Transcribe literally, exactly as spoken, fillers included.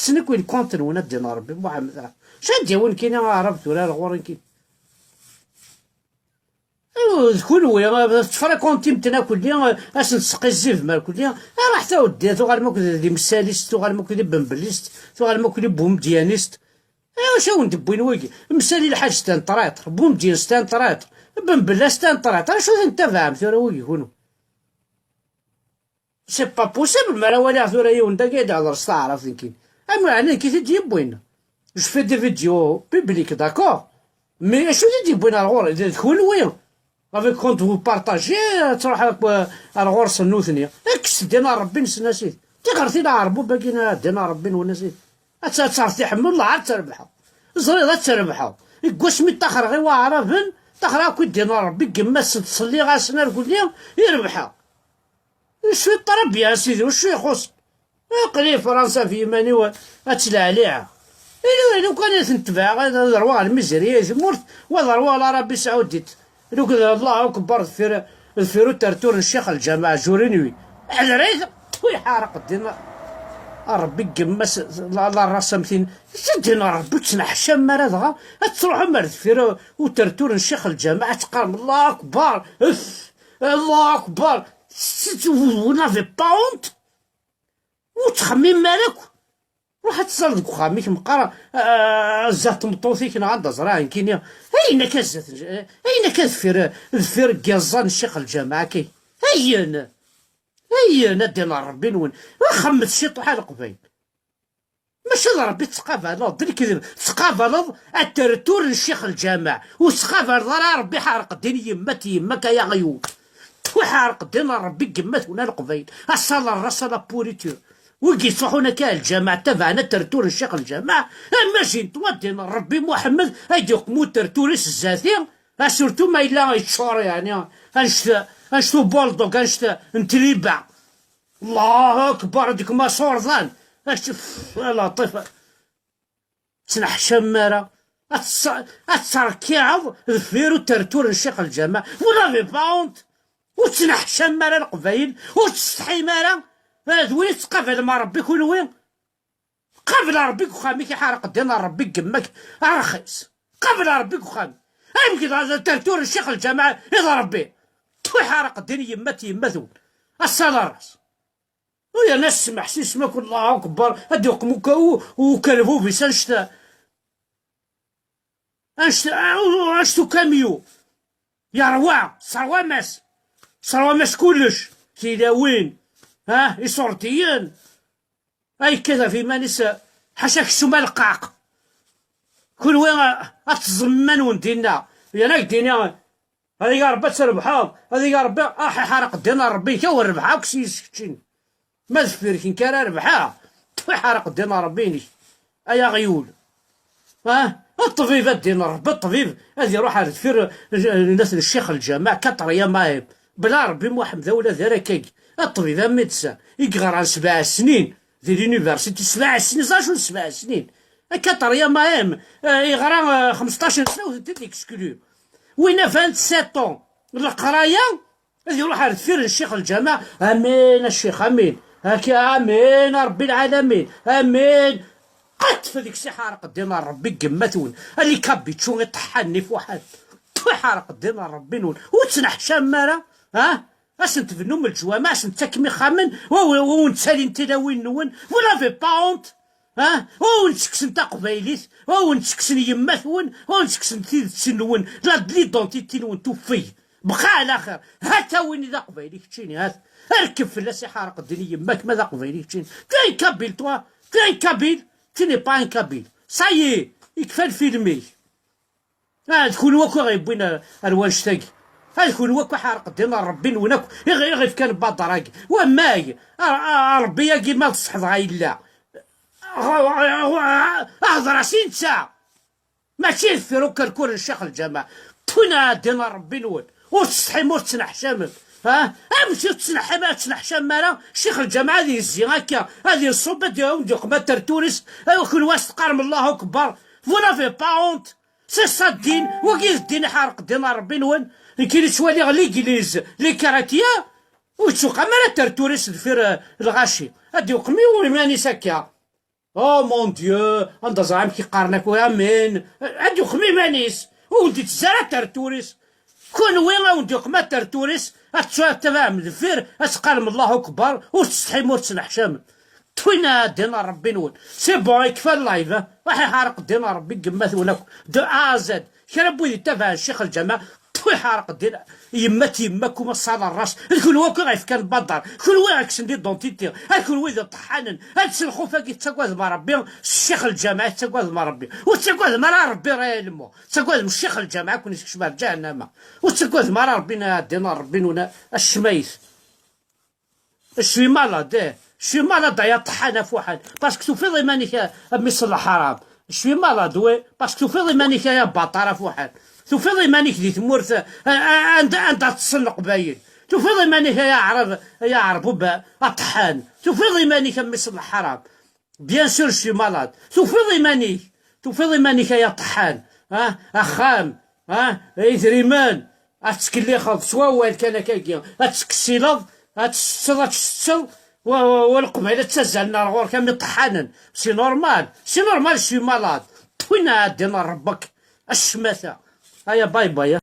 Ttnekwi lkont-nwen a ddin Ṛebbi Muḥemmed. Acu ad d-yawin kini aɛrab tura ar ɣur-i kini? Aywa, d kunwi, eh, tettfrakuntim-ten akk-nni, eh, ad sen-tesqizzibem akk-nni. Eh, ruḥet a weddi, tuɣalem akk d imsalist, tuɣalem akk d ibembelist, tuɣalem akk d ibumedyanist. Eh, acu awen-d-wwin wigi? Msali lḥaǧ c'est un traître, bumedyan c'est un traître, bembella c'est un traître. Acu ten-tabaɛem tura wigi kunwi? C'est pas possible, mi ara waliɣ tura yiwen dagi ad ihder s taɛrabt nekkini. Am ɛni nekk i t-id-yewwin? Je fais des vidéos publiques, d'accord? Mais acu i t-id-yewwin ar ɣur-i? D, d kunwi. Avec compte vous partagez, ad truḥ akk, euh, ar ɣur-sen nutni. Kkes ddin ar Rebbi-nsen a sidi. Tiɣertin aɛerbub-agi n ddin ar Rebbi-nwen a sidi. Ad tt-, ad tertiḥem, wellah ad trebḥeḍ. Ẓriɣ ad trebḥeḍ. Deg wasmi ṭṭaxreɣ i waɛraben, ṭṭaxreɣ akk i ddin ar Rebbi, gemma-sen ttṣelliɣ-asen argulli, i rebḥeɣ. Je suis très bien a sidi, wacu ixuṣṣ? Aql-i Fransa f yiman-iw ad ttleɛliɛeɣ. Inu, inu kan i ten-tebɛeɣ, ad, ad ṛwuɣ ɣer lmizirya i tmurt, wa ad ṛwuɣ l'Arabie Saoudite. Inu kan Allahu Akbar deffir, deffir utertur n Ccix Lǧameɛ Jurinwi. Ɛedrit, tfu iḥareq ddin a Ṛebbi, gemma-s, la, la ras am tin. Ddin a Ṛebbi ur ttneḥcam ara dɣa, ad truḥem ar deffir utertur n Ccix Lǧameɛ, ad teqqarem Allahu Akbar, Allahu Akbar. Vous n'avez pas honte? Ur ttxemmim ara akk. Ruḥ ad teẓẓal deg uxxam-ik, meqqar, ah, zdat tmeṭṭut-ik neɣ anda ẓriɣ nekkini. Ayen akka zdat, ayen akka deffir, deffir n yiẓẓan n Ccix Lǧameɛ akka. Ayen! Ayen, a ddin Ṛebbi-nwen. Xemmet ciṭuḥ a Leqbayel. Mačči d Ṛebbi tettqabaleḍ, d lekdeb. Tettqabaleḍ atertur n Ccix Lǧameɛ. Ur tettqabaleḍ ara Ṛebbi ḥerq ddin yemma-t, yemma-k ay aɣyul. Twiḥerq ddin n Ṛebbi deg yemma-twen a Leqbayel. Ass-a la race à la pourriture. Wigi yettruḥun akka ar lǧameɛ ttabaɛen atertur n Ccix Lǧameɛ. Imagine-toi ddin n Ṛebbi Muḥemmed ay d-yuqem utertur-is zdat-i. Ah, surtout ma yella yeččur, yeɛni, annect-, annect ubulḍug, annect n tliba. Allahu akbar, deg maṣurḍan. Acu, a Laṭif. Ttneḥcam ara. Ad tt-, ad terkiɛeḍ deffir utertur n Ccix Lǧameɛ. Vous n'avez pas honte? Ur ttneḥcam ara Leqbayel, ur tsetḥim ara. D win i tettqabalem a Ṛebbi kunwi. Qabel a Ṛebbi deg uxxam-ik, iḥareq ddin a Ṛebbi deg yemma-k, a rxis. Qabel a Ṛebbi deg uxxam. Amek d tertur n Ccix Lǧameɛ i d Ṛebbi? Twiḥareq ddin yemma-t yemma-twen. Ass-a d aras. U yerna ssmeḥ s isem-ak, Allahu Akbar, ad d-yuqem uka-, u-, ukerbub-is annect-a. Annect-, annect ukamyu. Yerwa, serwam-as. Serwam-as kullec. Tilawin. Ha, iṣurdiyen. Ay yekkat ɣef iman-is, ḥaca aksum aleqqaq. Kunwi, a, ad teẓẓem iman-nwen dinna. Yan ak-d-ini, ad ig Ṛebbi ad trebḥeḍ, ad ig Ṛebbi, aḥ, iḥareq ddin a Ṛebbi-k, awer rebḥeɣ akk s yis keččin. Ma deffir-k nekk ara rebḥeɣ, ṭṭef iḥareq ddin a Ṛebbi-inek, ay aɣyul. Ah, ṭṭbib a ddin Ṛebbi, ṭṭbib ad iruḥ ar deffir, eh, n Ccix Lǧameɛ, quatrième A M. Bla Ṛebbi Muḥemmed, a wlad, ara kagi. A ṭṭbib, a médecin, i yeɣran sebɛa snin di l'université, sebɛa snin, ẓer acu n sebɛa snin. A quatrième A M, eh, yeɣra, eh, xmesṭac n sna, ur tent-id-exclu. Winna vingt-sept ans n leqraya, ad iruḥ ar deffir n Ccix Lǧameɛ, amin a Ccix, amin. Akka, amin a Ṛebbi lɛalamin, amin. Qeṭṭef deg-s iḥareq ddin a Ṛebbi deg yemma-twen. Ali kabiču iṭeḥḥan ifuḥan. Twiḥareq ddin a Ṛebbi-nwen. Ur ttneḥcam ara, ha? Ad sen-tbennum leǧwameɛ, ad sen-tettakem ixxamen, wa, wa, wa wen-ttalin tilawin-nwen. Vous n'avez pas honte? Ha? Wa wen-ttekksen taqbaylit, wa wen-ttekksen yemma-twen, wa wen-ttekksen tidet-nwen, la, l'identité-nwen tuffeg. Bqa ɛla xir. Hata win i d aqbayli keččini, hat. Rkeb fell-as iḥareq ddin yemma-k ma d aqbayli keččini. Tu es un kabyle, toi? Tu es un kabyle? Tu n'es pas un kabyle. Ça y est, ikfa lfilm-ik. Ah, d kunwi akk i ɣ-yewwin ar, ar wanect-agi. Ah, d kunwi akk iḥareq ddin n Ṛebbi-nwen akk, i ɣ-, i ɣ-ifkan baḍer-agi. Wamag, a, a, a Ṛebbi-agi ma d ṣṣeḥ dɣa yella. Hḍer-as i netta. Mačči deffir ukerkur n Ccix Lǧameɛ. Ṭṭfen-aɣ ddin n Ṛebbi-nwen. Ur tsetḥim, ur tettneḥcamem. Ha? Amek ur tettneḥcam, ad tettneḥcam ara? Ccix Lǧameɛ ad yezzi akka, ad inṣub, ad awen-d-yuqem atertur-is, ay kunwi as teqqarem Allahu Akbar. Vous n'avez pas honte? C'est ça ddin, wagi d ddin iḥerq ddin n Ṛebbi-nwen. Nekkini ttwaliɣ l'église, les chrétiens, ur yettuqam ara atertur-is deffir, eh, lɣaci. Ad d-yuqem i iman-is akka. Oh mon Dieu, anda ẓer amek i qqaren akk amin. Ad yuxem iman-is, ur wen-d-ittezzi ara terturi-s. Kunwi a wen-d-yuqem terturi-s, ad tettabaɛem deffir, ad teqqarem Allahu Akbar, ur tettsetḥim ur tettneḥcamem. Twina ddin n Ṛebbi-nwen. C'est bon, ikfa live, ah. Ruḥ iḥareq ddin n Ṛebbi n yemma-twen akk. De A à Z. Kra n wid yettabaɛen ccix lǧameɛ, twi ḥareq ddin, yemma-t yemma-kum, ṣṣala n ṛṛas, d kunwi akk i ɣ-yefkan baḍar, kunwi i ɣ-yekksen l'identité, a kunwi d iṭeḥḥanen, a d s lxuf-agi tettagadem Ṛebbi, s ccix lǧameɛ i tettagadem Ṛebbi, ur tettagadem ara Ṛebbi réellement, tettagadem ccix lǧameɛ a ken-isekcem ar ǧahennama, ur tettagadem ara Ṛebbi, n ddin n Ṛebbi-nwen, acmayet. Je suis malade, eh. Je suis malade, ay aṭeḥḥan afuḥan. Parce que tufiḍ iman-ik a, a mmi-s n lḥaram. Je suis malade, oui. Parce que tufiḍ iman-ik ay abaṭar afuḥan. Tufiḍ iman-ik di tmurt, a, a, anda, anda ṭṭsen Leqbayel. Tufiḍ iman-ik ay aɛrab, ay aɛerbub aṭeḥḥan. Tufiḍ iman-ik a mmi-s n lḥaram. Bien sûr, je suis malade. Tufiḍ iman-ik. Tufiḍ iman-ik ay aṭeḥḥan. Ah, axxam. Ah, idrimen. Ad tettkellixeḍ s wawal kan akkagi. Ad tettkessileḍ, ad tsetteḍ, ad tsetteḍ. Wa, wa, wa Leqbayel ad ttazzalen ar ɣur-k am iṭeḥḥanen. C'est normal. C'est normal, je suis malade. Twina ddin n Ṛebbek. Accmata. Aya, bye bye.